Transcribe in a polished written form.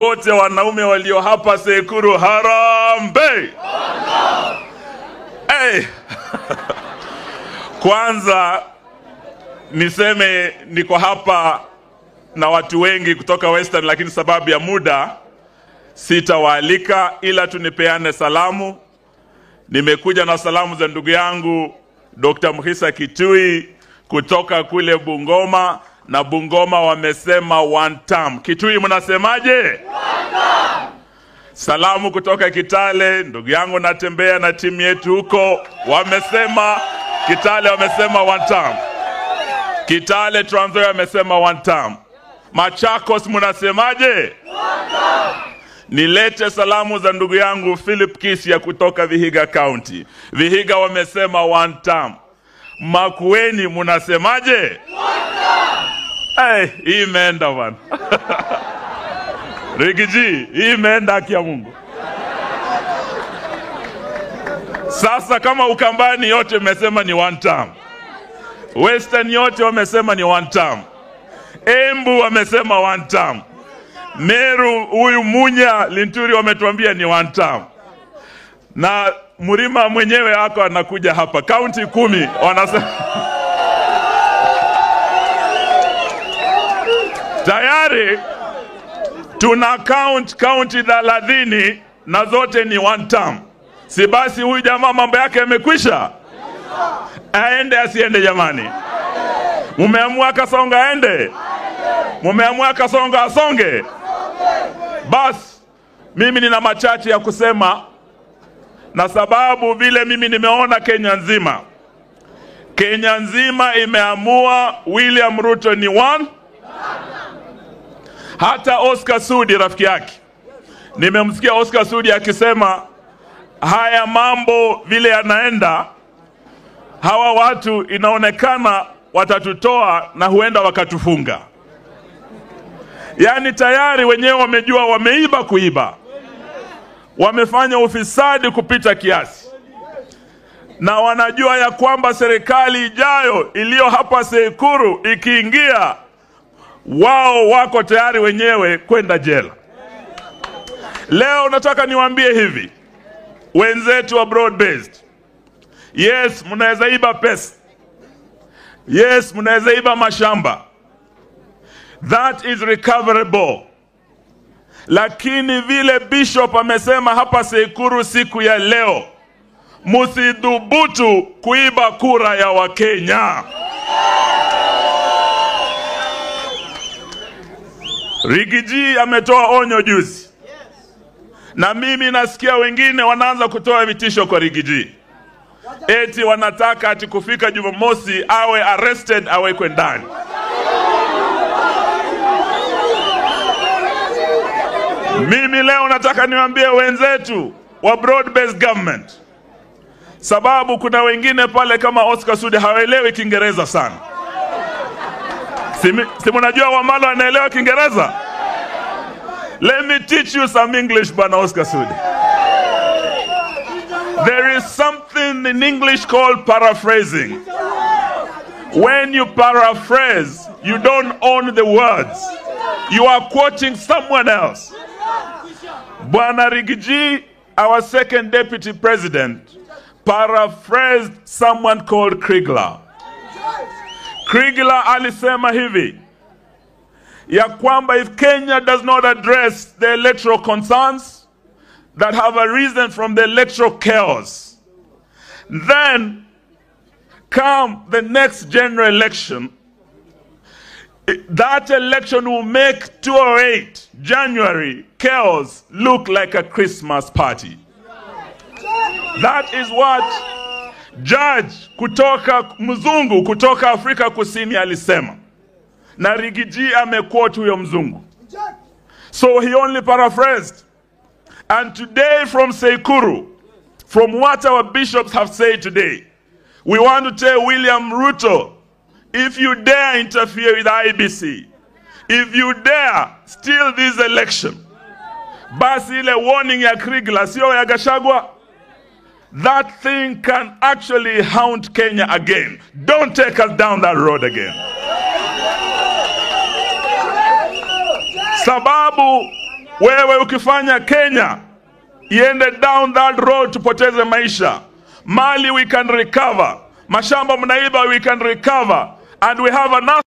Wote wanaume walio hapa Tseikuru, harambee! Hey. Kwanza niseme niko hapa na watu wengi kutoka Western, lakini sababu ya muda sitawaalika, ila tunipeane salamu. Nimekuja na salamu za ndugu yangu Dr. Mukhisa Kitui kutoka kule Bungoma, na Bungoma wamesema one term. Kitui mnasemaje? One term. Salamu kutoka Kitale, ndugu yangu natembea na timu yetu huko, wamesema Kitale wamesema one term. Kitale Trans Nzoia wamesema one term. Machakos mnasemaje? One term. Nilete salamu za ndugu yangu Philip Kisia kutoka Vihiga County. Vihiga wamesema one term. Makueni mnasemaje? One term. Hey, hii imeenda bwana. Rigiji, hii imeenda haki ya Mungu. Sasa kama Ukambani yote wamesema ni one term, Western yote wamesema ni one term, Embu wamesema one term, Meru huyu Munya Linturi wametuambia ni one term, na Murima mwenyewe hako anakuja hapa, county 10 wanasema tayari tuna county 30 na zote ni one term. Si basi huyu jamaa mambo yake yamekwisha? Aende asiende jamani? Mumeamua Kasonga aende? Mumeamua Kasonga asonge? Bas, mimi nina machache ya kusema, na sababu vile mimi nimeona Kenya nzima. Kenya nzima imeamua William Ruto ni one. Hata Oscar Sudi rafiki yake, nimemsikia Oscar Sudi akisema haya mambo vile yanaenda, hawa watu inaonekana watatutoa na huenda wakatufunga. Yani tayari wenyewe wamejua wameiba kuiba, wamefanya ufisadi kupita kiasi, na wanajua ya kwamba serikali ijayo iliyo hapa Tseikuru ikiingia, wao wako tayari wenyewe kwenda jela. Leo nataka niwaambie hivi, wenzetu wa broad based, yes, mnaweza iba pesa, yes, mnaweza iba mashamba, that is recoverable. Lakini vile Bishop amesema hapa Tseikuru siku ya leo, msidhubutu kuiba kura ya Wakenya. Rigiji ametoa onyo juzi, na mimi nasikia wengine wanaanza kutoa vitisho kwa Rigiji, eti wanataka ati kufika Jumamosi awe arrested, awekwe ndani. Mimi leo nataka niwaambie wenzetu wa broad based government, sababu kuna wengine pale kama Oscar Sudi hawaelewi Kiingereza sana. Si mnajua Wamalo anaelewa Kiingereza? Let me teach you some English, Bwana Oscar Sudi. There is something in English called paraphrasing. When you paraphrase, you don't own the words. You are quoting someone else. Bwana Rigiji, our second deputy president, paraphrased someone called Kriegler. Kriegler alisema hivi, ya kwamba if Kenya does not address the electoral concerns that have arisen from the electoral chaos, then come the next general election, that election will make 2008 January chaos look like a Christmas party. That is what Judge kutoka mzungu kutoka Afrika Kusini alisema, na Rigiji amequote huyo mzungu. So he only paraphrased. And today from Tseikuru, from what our bishops have said today, we want to tell William Ruto, if you dare interfere with IEBC, if you dare steal this election, basi ile warning ya Kriegler sio ya Gachagua, that thing can actually haunt Kenya again. Don't take us down that road again. Sababu Wewe ukifanya Kenya iende down that road, tupoteze maisha, mali we can recover, mashamba mnaiba we can recover, and we have enough.